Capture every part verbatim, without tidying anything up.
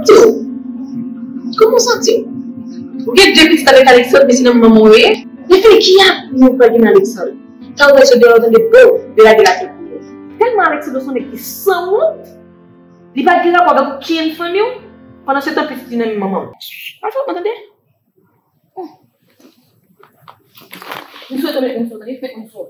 Santi w? Kòman w santi w? Ou gen de pitit avèk Alexandre, men se nan manman w yo ye? Reflechi a, nou pa gen Alexandre. Sa w wè sou deyò, tande, bo, de lage lakay pou yo. Tèlman Alexandre se yon nèg ki sanwont, li pa gen rapò avèk okenn fanmi w, pandan se tan pitit li nan men manman l. Pa fè w tande. M swete met m sot, respè m sot.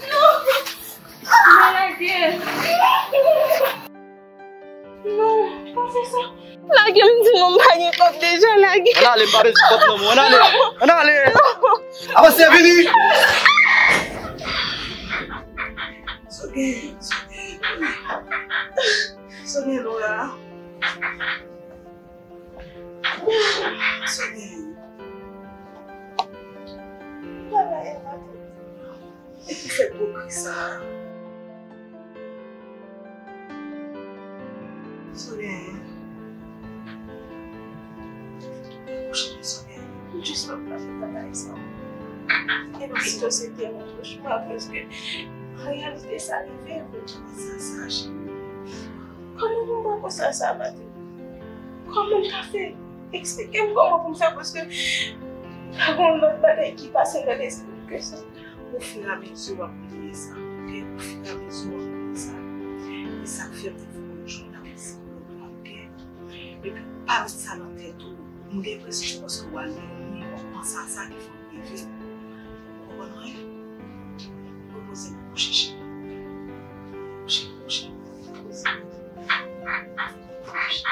Non! Mwen lage! Non, pa fè sa. Lage m di non, m pa gen kòb deja, lage. Ann ale, m pa bezwen kòb nan men w. Ann ale. Ann ale. Avanse, vini. Sogen, Sogen. Sogen, Laura. Sogen. Bagay la pa twò. E ki fè gwo kri sa a? Soleil. Kouche m, Soleil. Jis lòt la fè bagay sa. E pa si yo se te yon kouchman, paske an reyalite sa rive vre. Kòman sa, sa, cheri? Kòman pou m pran konsyans sa, Mateo? Kòman m ka fè? Eksplike m kòman pou m fè, paske pa gen lòt bagay ki pase nan lespri m ke sa. Ofiramezi w ap bliye sa, oke? Ofiramezi w ap bliye sa. E sa k fè m te fè w yon jounen avèk psikològ la, oke? Epi pa met sa nan tèt ou. M gen enpresyon se paske w al dòmi, w ap panse a sa ki fè w leve. Ou konprann mwen? Repoze w, kouche cheri. Kouche, kouche. Repoze w. Kouche.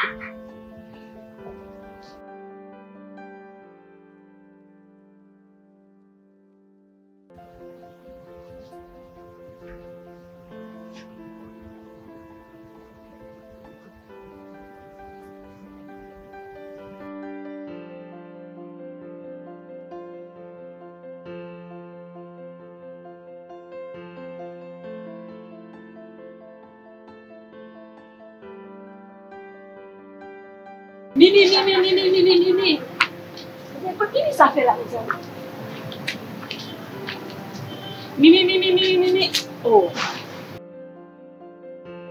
Mimi, Mimi, Mimi, Mimi, Mimi. Kot Mimi sa fè la, mezanmi? Mimi, Mimi, Mimi, Mimi. Oh.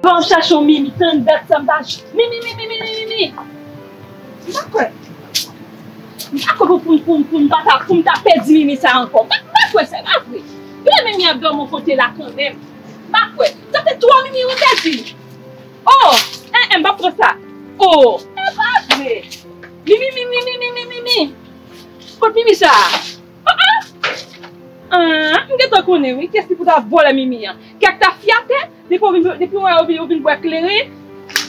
Bon, chache yon Mimi, tann dat sa m pa j-, Mimi, Mimi, Mimi, Mimi. M pa kwè. M pa kwè pou, pou, pou, pou m pa ta, pou m ta pèdi Mimi sa ankò. M pa, m pa kwè sa, e pa vre. Gade Mimi ap dòmi yon kote la kanmenm. M pa kwè. Sa fè twa Mimi ou pèdi. Oh, en, en, m p ap pran sa. Oh, e pa vre. Mimi, Mimi, Mimi, Mimi, Mimi. Kot Mimi sa? Ah, ah. Ah, m gentan konnen, wi, kiyès ki pou ta vòlè Mimi an. Kèk ta fyatè, depi w vin, depi w wè yo vin, yo vin bwè kleren,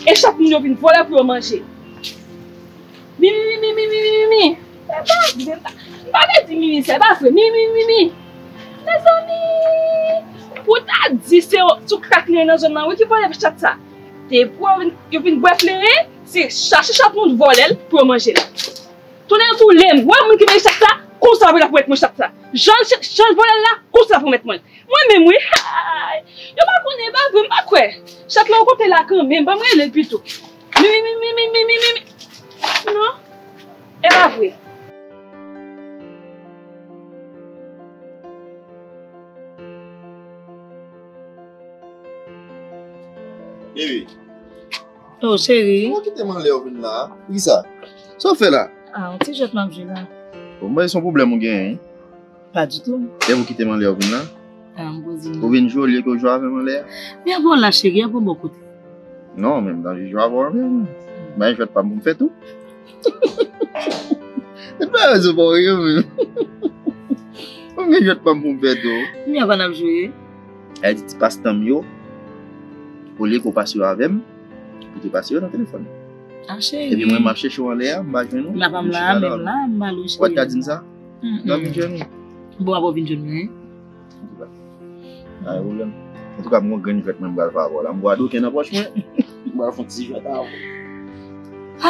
e chat moun yo vin vòlè pou yo manje. Mimi, Mimi, Mimi, Mimi, Mimi. Se pa vre, m pa, m pa vle di Mimi, se pa vre. Mimi, Mimi. Mezanmi, pou ta di se yo, sou krak li nan zòn nan, wi, ki vòlè chat sa. Depi yo vin, yo vin bwè kleren, se chache chat moun vòlè l pou yo manje l. Tounen pou lè m wè moun ki mete chat sa, konsa pou l ap mèt mwen chat sa. Jan l ch-, jan l vòlè l la, konsa pou mèt mwen l. Mwen menm, wi. Ay, yo pa konnen, e pa vre, m pa kwè. Chat la yon kote la kanmenm, ban m rele l pito. Mimi, Mimi, Mimi, Mimi, Mimi. Non, e pa vre. Baby. Oh, cheri. Ou kite m anlè ou vin la a? Poukisa? Sa w fè la? Ah, yon ti jwèt m ap jwe la. Bon, mwen se yon pwoblèm ou genyen, wi. Pa ditou. E ou kite m anlè ou vin la? Ah, m poze m. Ou vin jwe olye ke w jwe avè m anlè a? Men bon la, cheri, a bon bò kote. Non, men m t anvi jwe avè w menm. Bay jwèt pa m pou m fè tou. Ou pa rezon pa w ri menm. Ou gen jwèt pa m pou m fè tou. Men avan n ap jwe. Ay di ti pastan m yo. Olye ke w pase yo avè m, ou te pase yo nan telefòn. Ah, cheri. Epi mwen, m ap chèche w anlè a, m pa jwenn ou. M pa m la, menm la, m pa lwen cheri. Ou pa t ka di m sa? Mm, mm. Nan vin jwenn ou. Bon, apre w vin jwenn mwen. Antouka, pa gen pwoblèm. Antouka, m gon grenn jwèt mwen m pral fè avè w la. M gon adoken nan pòch mwen. M pral fè yon ti jwèt avè w.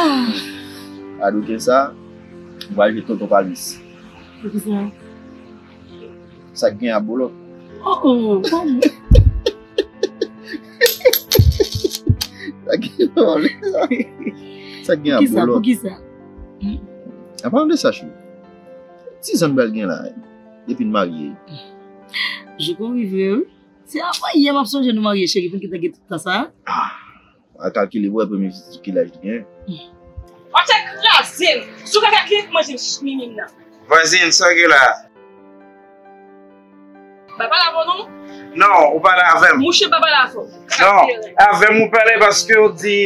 Ah. Adoken sa, m pral jwe tonton palmis. Poukisa? Sa k gen a bolòk. Oh, oh, kòman? Sa k gen a bolòk. Sa k gen a bolòk. Poukisa? Poukisa? An palan de sa, cheri, ti zan n pral gen la, depi n marye? Jou pou rive, wi. Se avan yè m ap sonje nou marye, cheri, pou n kite gen tout tan sa. Ah, al kalkile pou wè premye pitit ki laj li gen. W ap fè kraze m. Sou kaka ki manje m mimi m nan. Vwazin, sa w gen la? M pa pale avè w non. Non, ou pale avè m. Mouche, m pa pale avè w. Non, avè m ou pale paske w di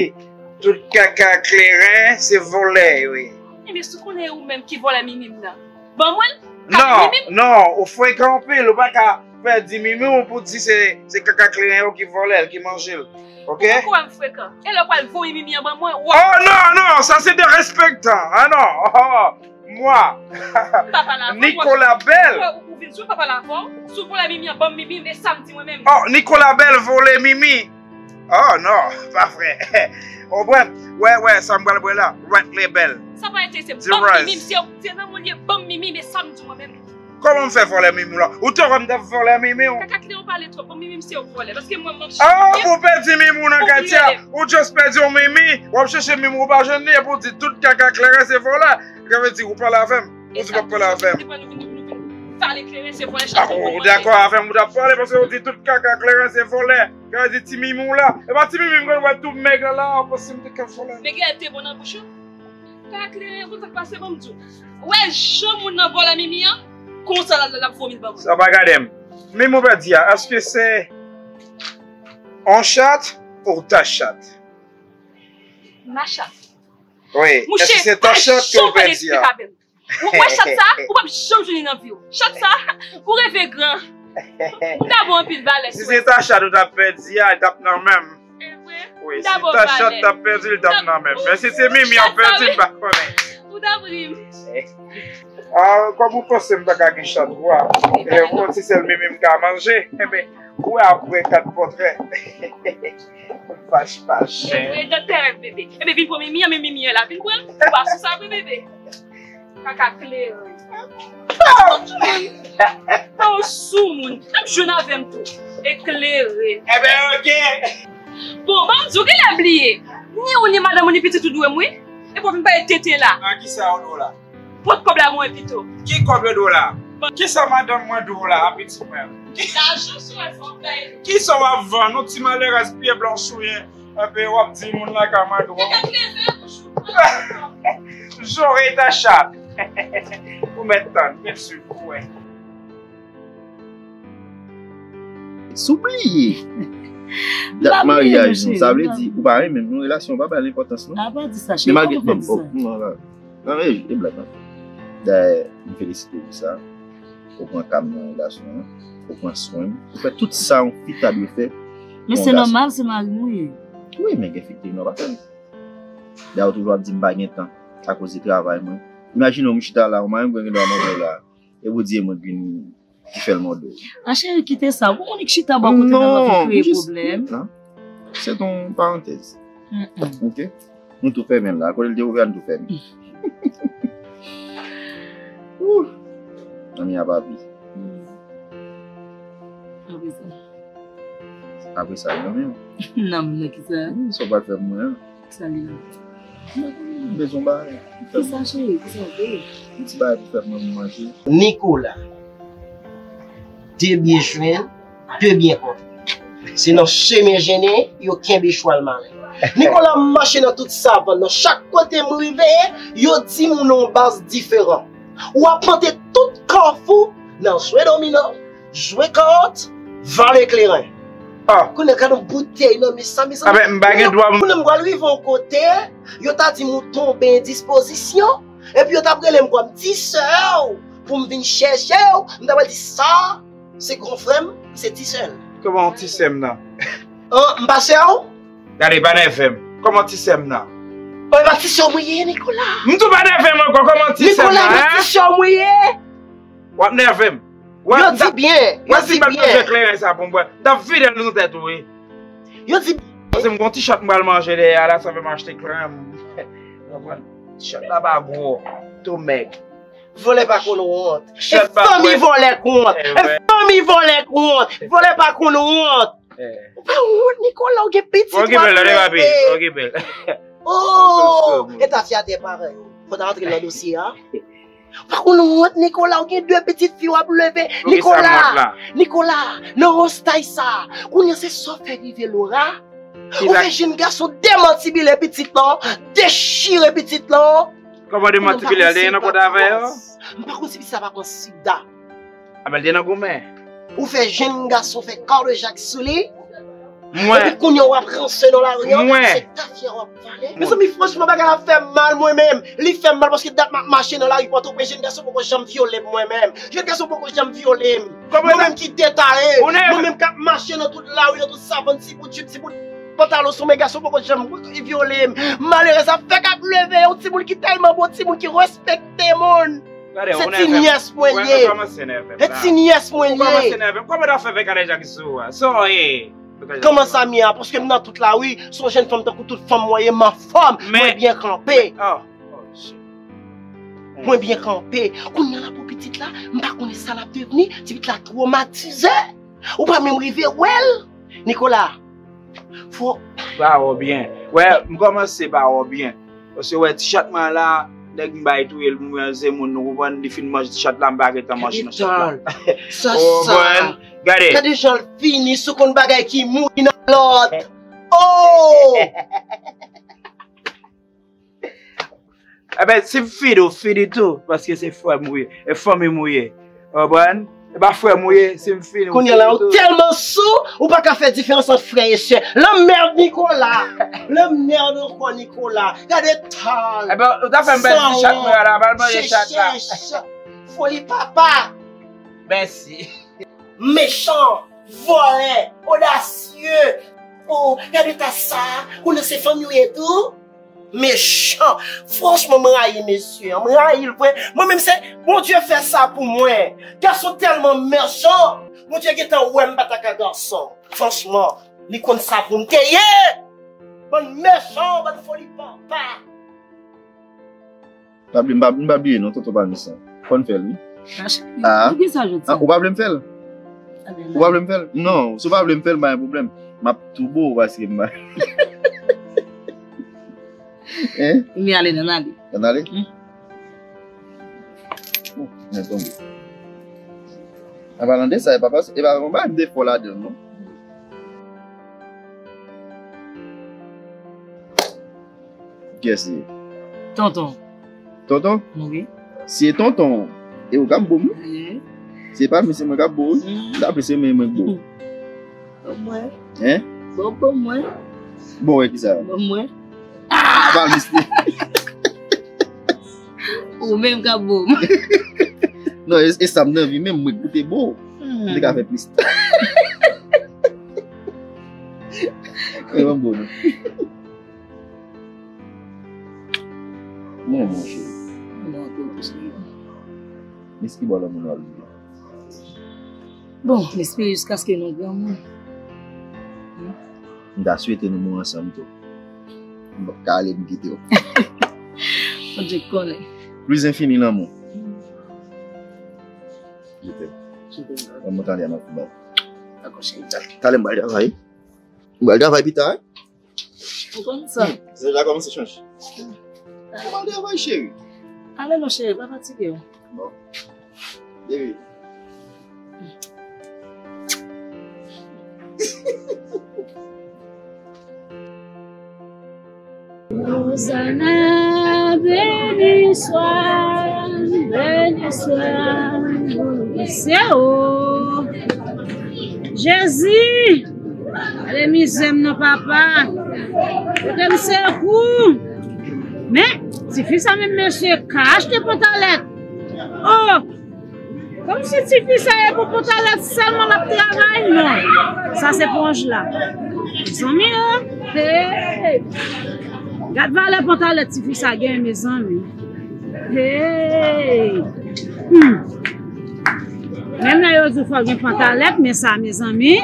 tout kaka kleren se vòlè yo ye. Ebyen, si w konnen ou menm ki vòlè mimi m nan, ban mwen l. Non, non, ou frekan anpil, ou pa ka pèdi mimi w pou di se, se kaka kleren yo ki vòlè l, ki manje l. Ok? Ou kwè m frekan? E lè w pral voye mimi an ban mwen, w ap... Oh non, non, sa se derespektan. Ah non. Oh, mwa. M pa pale avè w. Nicolas Bell. Ou vin sou, m pa pale avè w. Si w vòlè mimi an, ban m mimi m, e sa m di mwen menm. Oh, Nicolas Bell vòlè mimi. Oh non, pa vre. Ou konprann? Wè, wè, sa m pral bwè la. White Label. Sa pa enterese m. Ban m mimi m, se, se nan mwen l ye, ban m mimi m, e sa m di mwen menm. Kòman m fè vòlè mimi w la? Ou te wè m t ap vòlè mimi w? Kaka kleren w pale twòp. Bon, mimi m se yon vòlè. Paske mwen, m ap... Oh, pou pèdi mimi w nan katye a. Ou just pèdi yon mimi. W ap chèche mimi w pa jwenn li. Epi w di tout kaka kleren se vòlè. Sa vle di ou pale avè m. Ou di w p ap pale avè m. Pale kleren se vòlè. Ah, ou dakò avè m, ou t ap pale paske ou di tout kaka kleren se vòlè. Sa vle di ti mimi w la. E pa ti mimi m konn wè tou mèg la la, ou panse m te ka vòlè. Mèg la te bon nan bouch ou? Kaka kleren, konn sa k pase, ban m di w. Ou wè jan moun nan vòlè mimi an? Konsa l ap, l ap vomi l ban mwen. Sa pa gade m. Mimi w pèdi a, èske se on chat ou ta chat? Ma chat. Wi, èske se ta chat ke w pèdi a? Ou wè chat sa, ou p ap janm jwenn li nan vi w. Chat sa, ou reve gran. Ou ta bon anpil valè. Si se ta chat ou t ap pèdi a, li t ap nan men m. Wi, si ta chat t ap pèdi, li t ap nan men m. Men si se mimi an pèdi, m pa konnen. Ou t ap ri m. Ah, kòm ou panse m pa ka gen chat vwa, e yon ti sèl mimi m ka manje, enben, ou wè apre kat pòtrè. Fach, fach. Enben, doktè rèv bebe. Enben, vin pran mimi an, men mimi an la. Vin pran l. Ou pa sou sa vre, bebe. Kaka kleren. An sou moun. N ap jwenn avè m tou. Eklere. Enben, oke. Bon, ban m di w, genlè bliye. Ni ou, ni madanm ou, ni pitit ou dwe m, wi. Epi w vin pale tenten la. Nan kisa yo dwe w la? Pot kòb la mwen pito. Ki kòb yo dwe w la? Kisa madanm mwen dwe w la, a pitit mwen? Lajan sou wè fò bay. Kisa w ap vann? Yon ti malerèz pye blanch ou ye. Epi w ap di moun lakay mwen dwe w. Kaka kleren bouch ou. Jore ta chat. Ou mèt tann, men swiv pou wè. Si w bliye dat maryaj nou, sa vle di ou pa renmen m, nou relasyon pa bay l enpòtans non. A pa di sa, cheri, kòman w fè di sa? Non, e, e blag la. Dayè, m felisite w pou sa. Ou pran ka m nan relasyon an, ou pran swen m, ou fè tout sa yon fi ta dwe fè. Men se nòmal, se mari m ou ye. Wi, men gen fi ki te gen dwa pa fè l. Dayè, ou toujou ap di m pa gen tan akoz de travay mwen. Imajine w, m chita la, yon mari m gen dwa mande w la, e pou di e mwen ki vin ki fè l mande w. A cheri, kite sa. Ou konn ki chita bò kote nan nan vin kreye pwoblèm. Non, se yon parantèz. Ok? Nou tou fèmen l la. Kote l te ouvè, nou tou fèmen. Ouh! Zanmi a papi. Apre sa. Apre sa, zanmi an. Non, men nan ki sa? Sa w pral fè pou mwen an? Sa li la? M bezwen bagay. Kisa, cheri? Kisa w vle? Yon ti bagay pou fè mwen manje. Nicolas, de byen jwenn, de byen kontre. Se nan chemen jennen yo kenbe chwal malen. Nicolas mache nan tout savann nan. Chak kote m rive, yo di m ou nan yon baz diferan. Ou apante tout kafou nan jwe domino, jwe kat, vale kleren. Ah. Kounye a, gade yon boutèy nan men sa, mezanmi. Aben, m pa gen dwa. Kounye a, m pral rive yon kote, yo ta di m ou tonbe endispozisyon, epi yo t ap rele m kòm ti sè w pou m vin chèche w, m ta pral di sa, se gran frè m, se ti sè l. Kòman ti sè m nan? An, m pa sè w? Gade, pa nève m. Kòman ti sè m nan? Oh, e pa ti sè w mwen ye, Nicolas. M tou pa nève m ankò, kòman ti sè m nan, hein? Nicolas, e pa ti sè w mwen ye. W ap nève m. Yo di byen, yo di byen. Wè si m pa t manje kleren sa pou m bwè, m t ap vide l nan tèt ou, wi. Yo di byen. Paske m gon ti chat m pral manje dèyè a la, sa fè m achte kleren. Ou konprann? Ti chat la pa gwo, tou mèg. Vòlè pa konn wont. E fanmi vòlè k wont. E fanmi vòlè k wont. Vòlè pa konn wont. Ou pa wont, Nicolas, ou gen pitit w ap leve. Okipe l, tande papi, okipe l. Oh, e ta fyète paran yo. Fò ta rantre nan dosye a. Ou pa konn wont, Nicolas, ou gen de pitit fi w ap leve. Nicolas, Nicolas, nan wostay sa. Kounye a se sa w fè rive Laura. Ou fè jenn gason demantibile pitit lan, dechire pitit lan. Kòman demantibile? Al te gen nan kont avè yo? M pa konn si pitit sa pa pran sida. Abel te nan goumen. Ou fè jenn gason fè kadejak sou li. Mwen. Epi kounye a w ap ranse nan lari an, se tafya w ap vale. Mezanmi, franchman, bagay la fè m mal mwen menm. Li fè m mal paske dat m ap mache nan lari Pòtoprens, jenn gason poko janm vyole m mwen menm. Jenn gason poko janm vyole m. Mwen menm ki detaye, mwen menm k ap mache nan tout lari, nan tout savann, ti bout jip, ti bout pantalon sou men, gason poko janm vyole m. Malerèz, avèk ap leve yon timoun ki tèlman bon, timoun ki respekte moun. Se ti nyès mwen ye. E ti nyès mwen ye. Kòman w fè fè kadejak sou a? Sa w ye? Kòman sa m ye a? Paske m nan tout lari, se yon jenn fanm tankou tout fanm mwen ye, m anfòm, mwen byen kanpe. Mwen byen kanpe. Kounye a la pou pitit la, m pa konnen sa l ap devni, ti pitit la twomatize. Ou pa menm rive wè l. Nicolas, fò. Pa wè w byen. Wè, m kòmanse pa wè w byen. Paske wè, ti chat mwen la, nèg m bay touye l pou mwen, se moun, nou konprann, li fin manje ti chat la, m pa gentan manje nan chat la. Sa, sa. Gade. Gade jan l fini sou konn bagay ki mouri nan lòt. Oh! Ebyen, si m fini, ou fini tou, paske se frè m ou ye, e fanmi m ou ye. Ou konprann? E pa frè m ou ye, si m fini, ou fini tou. Kounye a la, ou tèlman sou, ou pa ka fè diferans ant frè e sè. Lanmèd Nicolas! Lanmèd ankò Nicolas! Gade tan! Ebyen, ou ta fè m pèdi ti chat mwen a la, m al manje chat la. Foli papa! Mèsi. Mechan, vòlè, odasye. Oh, gade ta sa, konnen se fanmi w ye tou? Mechan. Franchman, mwen rayi mesye an. Mwen rayi l vre. Mwen menm se Bondye fè sa pou mwen. Gason tèlman mechan. Bondye gentan wè m pa ta ka gason. Franchman, li konn sa pou m te ye. Bann mechan, bann foli papa. Pa bliye, m pa, m pa bliye non, tonton Vanessa. Fò n fè l, wi. Ah, ah, ou pa vle m fè l? Ou pa vle m fè l? Non, si w pa vle m fè l, pa gen pwoblèm. M ap tou bo w paske m pa. Hein? M ale, n ale. N ale? Hmm. Oh, men tonbe. An palan de sa, e pa pas-, e pa yon bagay m te fò ladan l, non. Kiyès li ye? Tonton. Tonton? Wi. Si e tonton, e ou k ap bo m wi. Wi. Si e pa m, se mwen k ap bo w wi. Mm. M ta prese men mwen k bo w. Bon mwen. Hein? Bon, bon mwen. Bon wè kisa? Bon mwen. Ah! Palmis li. Ou menm k ap bo m. Non, e, e sa m t anvi menm, mwen k te bo w. Hmm. M te ka fè plis. Mwen, mwen bo nou. Mwen, mon cheri. Mwen, mwen, mwen, mwen. Miski bò lanmou nou ap viv. Bon, m espere jiskaske nou granmoun. M ta swete nou mouri ansanm tou. M p ap ka ale m kite w. Bondye konnen. Plus infini l'amour. Je t'aime. Je t'aime. Ban mwen tande a nan foutbòl. Dakò, cheri. Talè m pral travay. M pral travay pita, wi. Ou konn sa? Hmm, se deja kòmanse chanje. Kòman travay, cheri? Ale non, cheri, pa fatige w. Bon. Baby. Hosanna, béni soit, béni soit, se ou. Jezi! Ale mizè m non, papa. Pote m sekou. Men, tifi sa menm mesye ka achte pantalèt. Oh! Kòmsi tifi sa e pou pantalèt sèlman l ap travay? Non. Sa se pou Anjla. Mezanmi, oh! Hey! Gad valè pantalèt tifi sa gen, mezanmi. Hey! Hmm. Menm lè yo di fò gen pantalèt, men sa, mezanmi.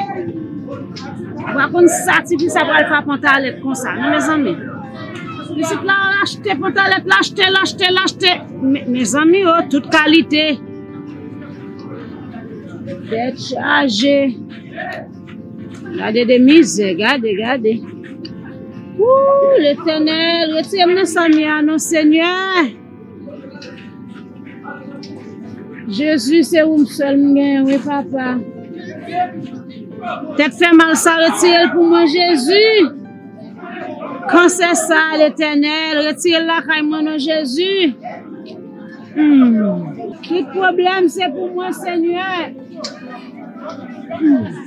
Ou pa konn sa tifi sa pral fè pantalèt konsa, non, mezanmi. Pitit la achte pantalèt, l achte, l achte, l achte. Me-, mezanmi, oh, tout kalite. Tèt chaje. Gade de mizè, gade, gade. Wou, Letènèl, retire m nan sa m ye a non, Senyè. Jezi, se ou m sèl m genyen, wi, papa. Tèt fè mal sa, retire l pou mwen, Jezi. Kansè sa, Letènèl, retire l lakay mwen, non, Jezi. Hmm. Tout pwoblèm, se pou mwen, Senyè. Hmm.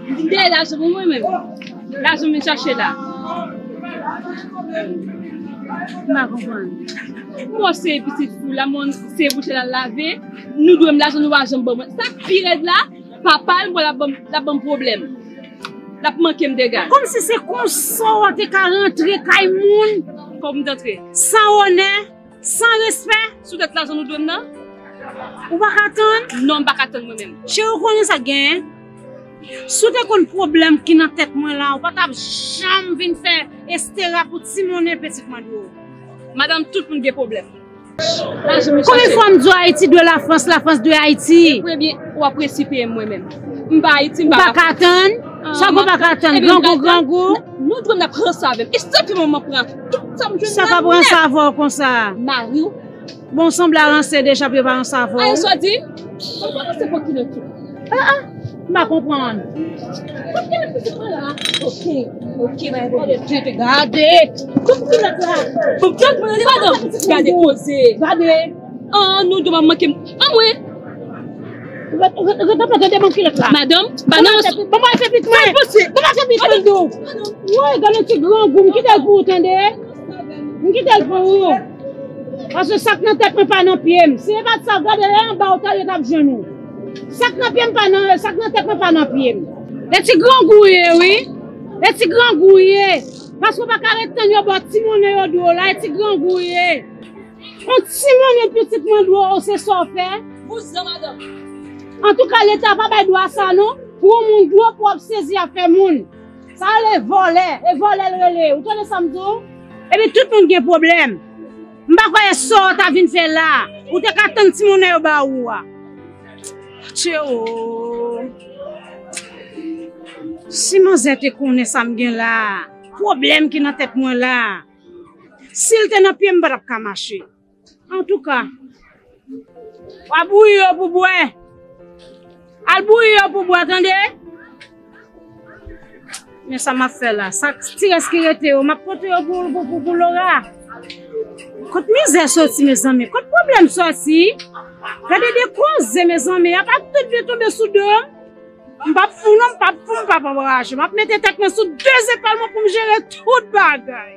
M te lajan pou mwen menm. Lajan m vin chache la. M pa konprann. Mwen se pitit fou la, mwen se bouch la lave. Nou dwe m lajan, nou pa janm ban mwen. Sa k pi rèd la, papa l, mwen l ap ban m, l ap ban m pwoblèm. L ap manke m dega. Kòmsi se konsa w te ka rantre kay moun. Kòm m t antre. San onè. San respè. Sou tèt lajan nou dwe m nan? Ou pa ka tann? Non, m pa ka tann mwen menm. Cheri, ou konnen sa k genyen? Si w te konn pwoblèm ki nan tèt mwen la, ou pa t ap janm vin fè estera pou ti monnen pitit mwen dwe w. Madanm, tout moun gen pwoblèm. Lajan m chache. Konbyen fwa m di w Ayiti dwe Lafrans, Lafrans dwe Ayiti? Ebyen, w ap resi peye m mwen menm. M pa Ayiti, m pa Lafrans. Ou pa ka tann? Sa w pa ka tann? Grangou, grangou. Nou dwe m nan pran sa avè m. E sa fè mwen pran tout sa m jwenn nan nèt. Sa k ap ranse avè w konsa? Mari w. Bon, w sanble a ranse deja pou yo pa ranse avè w. Ay, sa w di? Mwen pa ranse pou kilè tou. Ah, ah, m pa konprann. Kote kilè pitit mwen la? Ok, ok, bay bò. Gade, gade. Kote kilòt la? Bon, kilòt mwen, madanm. Gade koze. Gade. An, nou dwe manke m. Anmwe. Ret, ret, ret anpè, gade bon kilòt la. Madanm, madanm. Bon, mwen fè pit mwen. Bon, mwen fè pit mwen, do. Woy, gade yon ti grangou, m kite l pou ou, tande. M kite l pou ou. Paske sa k nan tèt mwen pa nan pye m. Si e pa t sa, gade, e anba w ta ye t ap jwenn ou. Sa k nan pye m pa nan, sa k nan tèt mwen pa nan pye m. E ti grangou ye, wi. E ti grangou ye. Paske w pa ka ret tann yo ba w ti monnen yo dwe w la, e ti grangou ye. Yon ti monnen pitit mwen dwe w, se sa w fè? Vouzan, madanm. Antouka, Leta pa bay dwa sa, non. Pou yon moun dwe w, pou w ap sezi afè moun. Sa rele vòlè. E vòlè l rele. Ou tande sa m di w? Epi tout moun gen pwoblèm. M pa kwè e sa w ta vin fè la. Ou te ka tann ti monnen yo ba ou a. Tcheo. Si manzè te konnen sa m gen la, pwoblèm ki nan tèt mwen la. Si l te nan pye m, m pa t ap ka mache. Antouka, w a bouyi yo pou bwè. Al bouyi yo pou bwè, tande? Men sa m ap fè la. Sa ti rès ki rete yo, m ap pote yo pou, pou, pou, pou Lora. Kot mizè soti, mezanmi? Kot pwoblèm soti? Gade de koze, mezanmi. Apa tout vin tonbe sou do m. M p ap fou non, m p ap fou, m p ap anraje. M ap mete tèt mwen sou de zepòl mwen pou m jere tout bagay.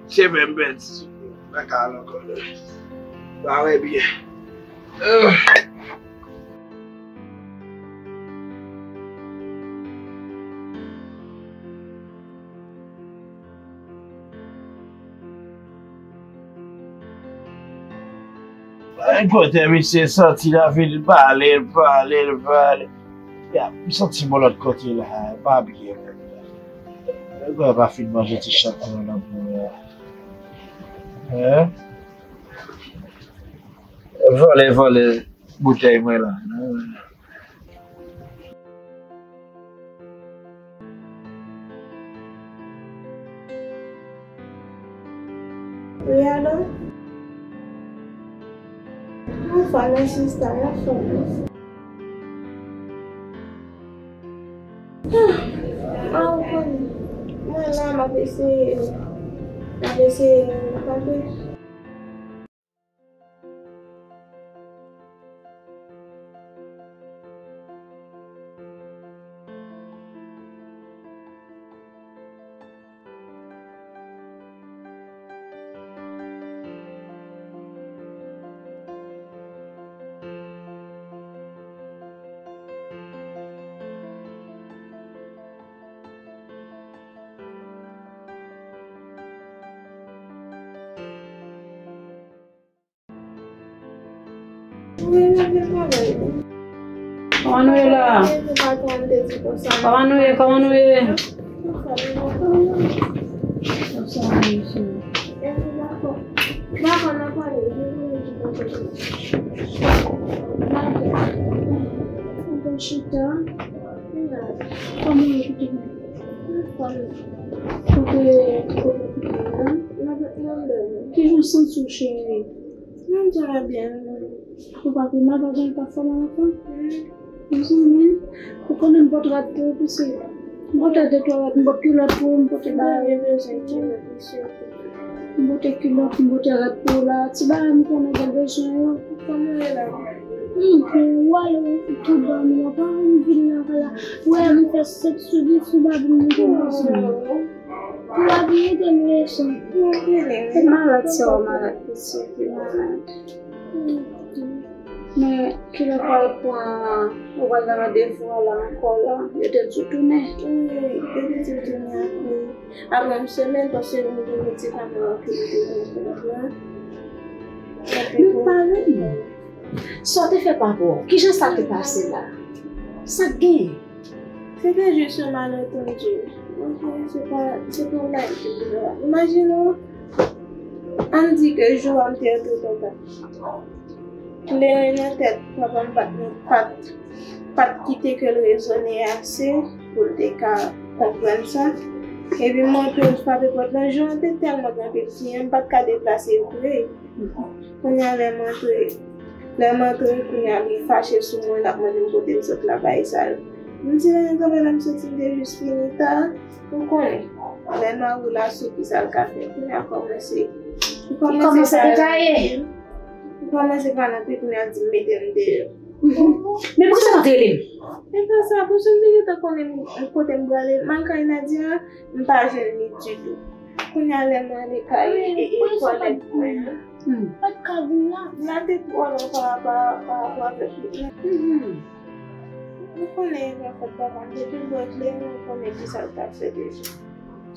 Cheve m pèdi, m pa ka al ankò non. Pa wè byen. Ay, kote misye soti la, vin pale, l pale, l pale. Ya, m santi m yon lòt kote la, pa byen menm. Mwen pa fin manje ti chat mwen nan pou mwen. Hein? Vòlè, vòlè boutèy mwen la. Wi, alo? Anfòm, sista, anfòm. Ah, ah, ou konn, mwen la, m ap eseye, m ap eseye, tande. Kòman nou ye la? Kòman nou ye? Kòman nou ye? Dakò, n a pale. Dakò. Chita. Kòman w ye? Kote, kote, kote, kijan w santi w, cheri? Mwen, sa va byen. Ou pa pi mal, pa gen pa fè mal ankò? Mezanmi, ou konnen m pot rad pou ou, piske m pot de twa rad, m pot kilòt pou ou, m pote bagay. M pote kilòt, m pote rad pou ou la. Ti bagay m konnen gen bezwen yo. Kòman w ye la? M byen, ou ale, ou tou dòmi, ou pa anvi vin lakay la. Ou wè, m fè sèt sou dis, ou pa vin mete m ansanm. Ou pa vin mete m ansanm. Se malad sa, ou malad, pitit, ou malad. Men, kilè w pral pran, ou pral nan randevou a la ankò la, yo te di w tounen? Wi, yo te di m tounen apre, apre yon semèn, paske nou gen medikaman an ke nou te gen pou nou pran. Men pale m. Sa w te fè papa w? Kijan sa te pase la? Sa k genyen? Se te jis yon malantandi. Oke, se pa, se pa yon bagay ki grav. Imajine w, ann di ke jou a m te antre kontan. Kleren nan tèt papa m pa t, pa t, pa t kite ke l rezone ase pou l te ka konprann sa. Epi m antre, m frape pòt lan, jou an te tèlman gen anpil kliyan, m pa t ka deplase vre. Kounye a lè m antre, lè m antre, kounye a li fache sou mwen, l ap mande m kote m sot la, bagay sa yo. M di, lè nèg la m soti, m te jis fini ta, ou konnen. Lè mari w la sou ki sa l ka fè, kounye a kòmanse, li kòmanse pale anpil. Li kòmanse pale anpil, kounye a di m mete m deyò. Men poukisa w pa t rele m? E pa sa, paske m te gentan konnen m, kote m prale. M al kay Nadia, m pa jwenn li ditou. Kounye a lè m ale kay e, e, e kòlèg mwen an. Hmm. Pa t ka vin la. M la te twò lwen pa, pa, pa rapò avèk li. Mhm. Ou konnen e pa fòt papa m, depi l bwè kleren, ou konnen ki sa l t ap fè deja.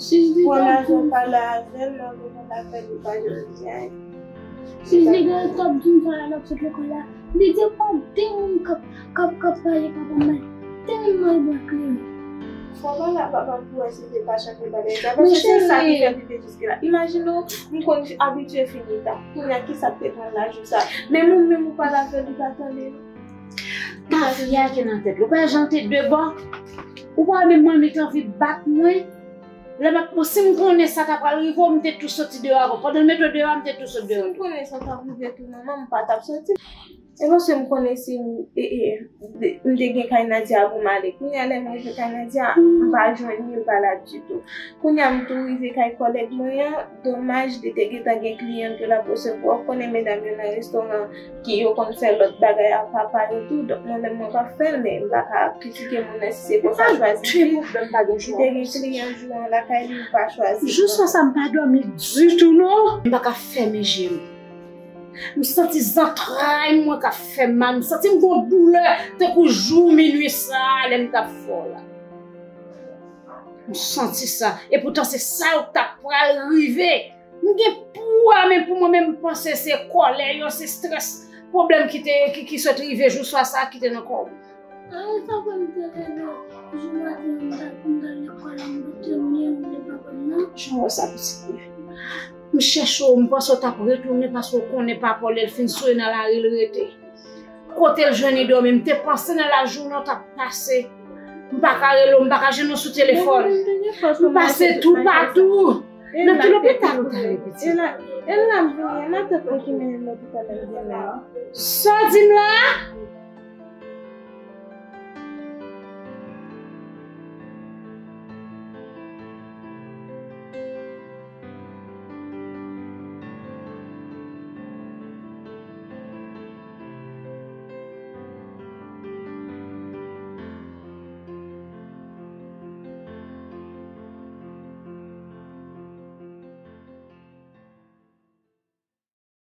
Premye jou m pale avè l, m anvi konn afè li pa janm di anyen. Si li gen l t ap di m sa la, l ap sot lekòl la. Li di pa gen moun k ap, k ap, k ap pale papa m mal. Tèlman l bwè kleren. Fò pale a papa m pou wè si l te ka chanje bagay sa. Paske se sa ki fè l rive jiske la. Imajine w, m konn abitye fini ta. Kounye a, ki sa k te pran l la jou sa? Menm ou menm ou pale avè l, li pa tande. Tafya ki nan tèt li. Ou pa jan te de bò. Ou pa wè menm mwen, li te anvi bat mwen. Lè m ap, bon, si m konnen sa ta pral rive w, m te tou soti deyò avè w. Pandan l mete w deyò a, m te tou sot deyò tou. Si m konnen sa t ap rive tou, manman, m pa t ap soti. E paske m konnen si m, e, e, m te gen kay Nadia pou m ale. Kounye a, lè m rive kay Nadia, m pa jwenn li, l pa la ditou. Kounye a, m tou rive kay kòlèg mwen an. Domaj, li te gentan gen kliyan ke l ap resevwa. Ou konnen medam yo nan restoran ki yo konn fè lòt bagay a papa yo tou. Donk, mwen menm, mwen p ap fè l, men m pa ka kritike moun nan si se konsa l chwazi viv. Li te gen kliyan jou an lakay li, li pa chwazi pran. Jou sa, m pa dòmi ditou, non. M pa ka fèmen je m. M santi zantray mwen k ap fè mal. M santi m gon doulè tankou jou minui sa a lè m t ap fè w la. M santi sa. Epoutan se sa yo k t ap pral rive. M gen pwa, men pou mwen menm, m panse se kòlè yo, se strès, pwoblèm ki te, ki, ki sot rive jou swa sa a ki te nan kò w. Ay, sa fè m te rele jou maten an, m t al, m t al lekòl la, m te tounen, m te pa konn non. Jan w wè sa, pitit mwen. M chèche w, m panse w t ap retounen paske w konnen papa w lè l fin swe nan lari l rete. Kote l jwenn li dòmi? M te panse nan lajounen w t ap pase. M pa ka rele w, m pa ka jwenn w sou telefòn. M pase toupatou. Nan ki lopital ou t ale, pitit? E la, e la m vini, e matant mwen ki mennen m lopital la, m vini la. Sa w di m la?